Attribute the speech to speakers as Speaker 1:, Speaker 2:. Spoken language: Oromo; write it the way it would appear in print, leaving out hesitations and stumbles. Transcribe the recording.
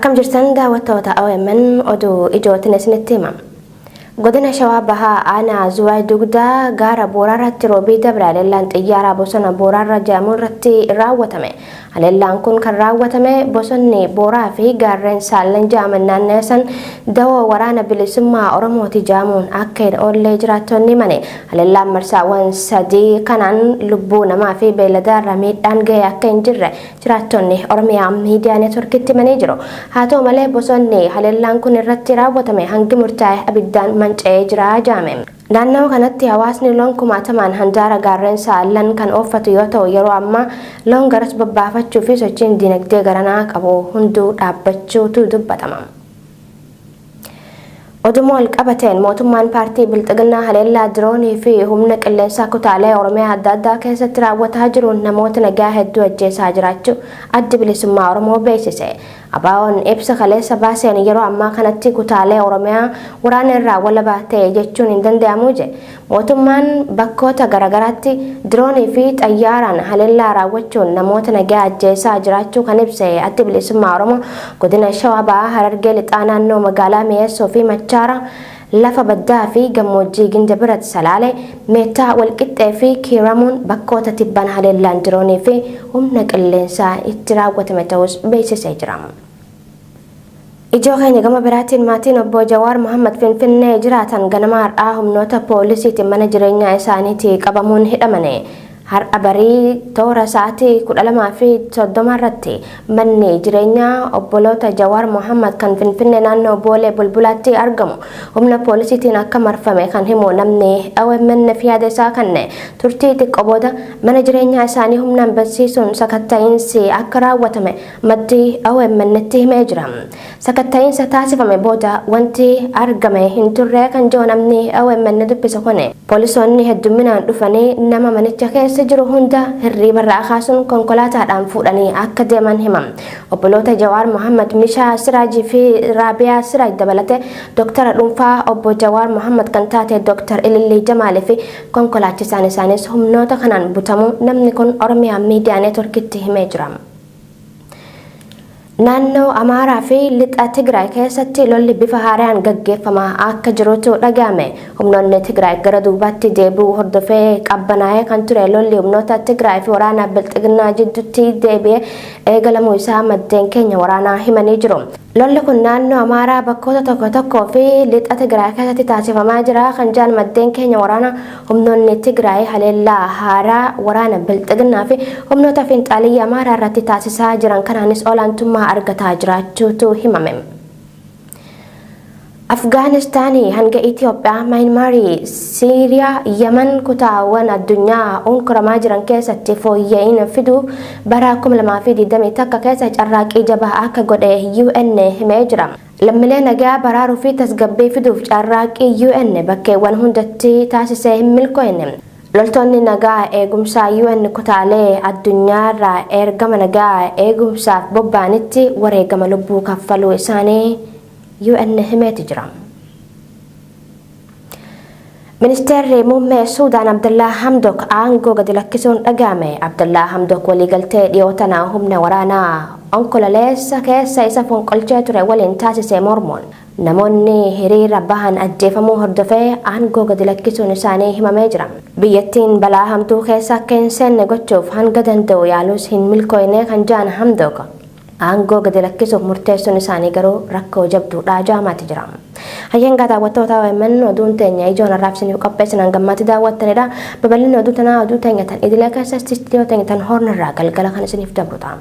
Speaker 1: Akkam jirtan daawwattoota OMN, oduu ijootiin isinitti hima. Godina Shawaa Bahaa Aanaa Zuwaay Dugdaa gaara Booraarratti roobii dabre haleellaan xiyyaaraa bosona Booraarra jedhamu irratti raawwatame. Haleellaan kun kan raawwatame bosonni Booraa fi gaarreen Saallan jedhaman naannoo san dawoo waraana bilisummaa Oromooti jedhamuun akka hin oollee jiraattonni himane. Haleellaan marsaawwan sadii kanaan lubbuu namaa fi beeyladaarra miidhaan ga'e akka hin jirre jiraattonni Oromiyaa Miidiyaa Neetworkitti himanii jiru. Haa ta'u malee, bosonni haleellaan kun irratti raawwatame hangi murtaa'e abiddaan manca'ee jira jedhame. Naannoo kanatti hawaasni loon kumaatamaan handaara gaarreen Saallan kan ooffatu yoo ta'u, yeroo ammaa loon garas bobbaafachuu fi sochiin dinagdee garanaa qabu hunduu dhaabbachuutu dubbatama. Oduma wal qabateen, mootummaan paartii Bilxiginnaa haleellaa diroonii fi humna qilleensaa kutaalee Oromiyaa adda addaa keessatti raawwataa jiruun namoota nagaa hedduu ajjeesaa jiraachuu Addi Bilisummaa Oromoo beeksise. ABO'n ibsa kaleessa baaseen yeroo ammaa kanatti kutaalee Oromiyaa waraana irraa walaba ta'e jechuun hin danda'amu jedhe. Mootummaan bakkoota garaagaraatti diroonii fi xayyaaraan haleellaa raawwachuun namoota nagaa ajjeesaa jiraachuu kan ibse Addi Bilisummaa Oromoo, godina Shawaa Bahaa, Harargee Lixaa naannoo magaalaa Mi'eessoo fi Machaara, lafa baddaa fi gammoojjii Ginda Birat, Salaale, Meettaa, Walqixxee fi Kiiramuun bakkoota tibban haleellaan diroonii fi humna qilleensaa itti raawwatame ta'us beeksisee jira. Ijoo keenya gama biraatiin, maatiin obbo Jawaar Mohammad Finfinnee jiraatan ganama har'aa humnoota poolisiitiin mana jireenyaa isaaniitii qabamuun hidhamane. Har'a barii toora sa'aatii 12:30 irratti manni jireenyaa obboloota Jawaar Mohammad kan Finfinnee naannoo Boolee Bulbulaatti argamu humna poolisiitiin akka marfame kan himu namni OMN fi yaada isaa kenne, turtii xiqqoo booda mana jireenyaa isaanii humnaan bansiisuun sakatta'iinsi akka raawwatame maddi OMN tti himee jira. Sakatta'iinsa taasifame booda wanti argame hin turre kan jiru namni OMN dubbise kun, poolisoonni hedduminaan dhufanii nama manicha keessa jiru hunda hirriibarraa kaasuun konkolaataadhaan fuudhanii akka deeman hima. Obboloota Jawaar Mohammad Mishaa Siraajii fi Raabiyaa Siraaj dabalatee dooktara dhuunfaa obbo Jawaar Mohammad kan taate Dooktar Ilillii Jamaalii fi konkolaachisaan isaanis humnoota kanaan butamuu namni kun Oromiyaa Miidiyaa Neetworkitti himee jira. Naannoo Amaaraa fi lixa Tigraay keessatti lolli bifa haaraan gaggeeffamaa akka jirutu dhaga'ame. Humnoonni Tigraay gara duubaatti deebi'uu hordofee qabbanaa'ee kan ture lolli humnoota Tigraay fi waraana Bilxiginnaa jidduutti deebi'ee eegalamuu isaa maddeen keenya waraanaa himanii jiru. Lolli kun naannoo Amaaraa bakkoota tokko tokkoo fi lixa Tigraay keessatti taasifamaa jira kan jedhan maddeen keenya waraanaa, humnoonni Tigraay haleellaa haaraa waraana Bilxiginnaa fi humnoota fiinxaaliyyi Amaaraa irratti taasisaa jiran kanaanis olaantummaa argataa jiraachuutu himame. Afgaanistaanii hanga Itoophiyaa, Maayinmaarii, Siiriyaa, Yaman, kutaawwan addunyaa unkuramaa jiran keessatti fooyya'ina fiduuf bara 2021 keessa carraaqqii jabaa akka godhe UN himee jira. Lammiilee nagaa baraaruu fi tasgabbii fiduuf carraaqqii UN bakkeewwan hundatti taasisee hin milkoofne. Loltoonni nagaa eegumsaa UN kutaalee addunyaarraa ergama nagaa eegumsaaf bobba'anitti wareegama lubbuu kaffaluu isaanii UN himeeti jira. Ministeerri muummee Suudaan Abdullaa Hamdok aangoo gadi lakkisuun dhaga'ame. Abdullaa Hamdok waliigaltee dhiyoo tana humna waraanaa Onkololeessa keessa isa fonqolchee ture waliin taasise mormuun namoonni hiriira bahan ajjeefamuu hordofee aangoo gadi lakkisuun isaanii himamee jira. Biyyattiin balaa hamtuu keessa akka hin seenne gochuuf hanga danda'u yaalus hin milkooyne kan jedhan Hamdok, aangoo gadi lakkisuuf murteessuun isaanii garuu rakkoo jabduudha jaamaati jira. Hayyangaa daawwattoota OMN, oduun teenya ijoon har'aaf isiniif qopheessan hangammaatti daawwattanidha. Babal'inni oduu tanaa oduu teenya tan idilee keessatti istiidiyoo teenya tan Hoornirraa galgala kan isiniif dabru ta'a.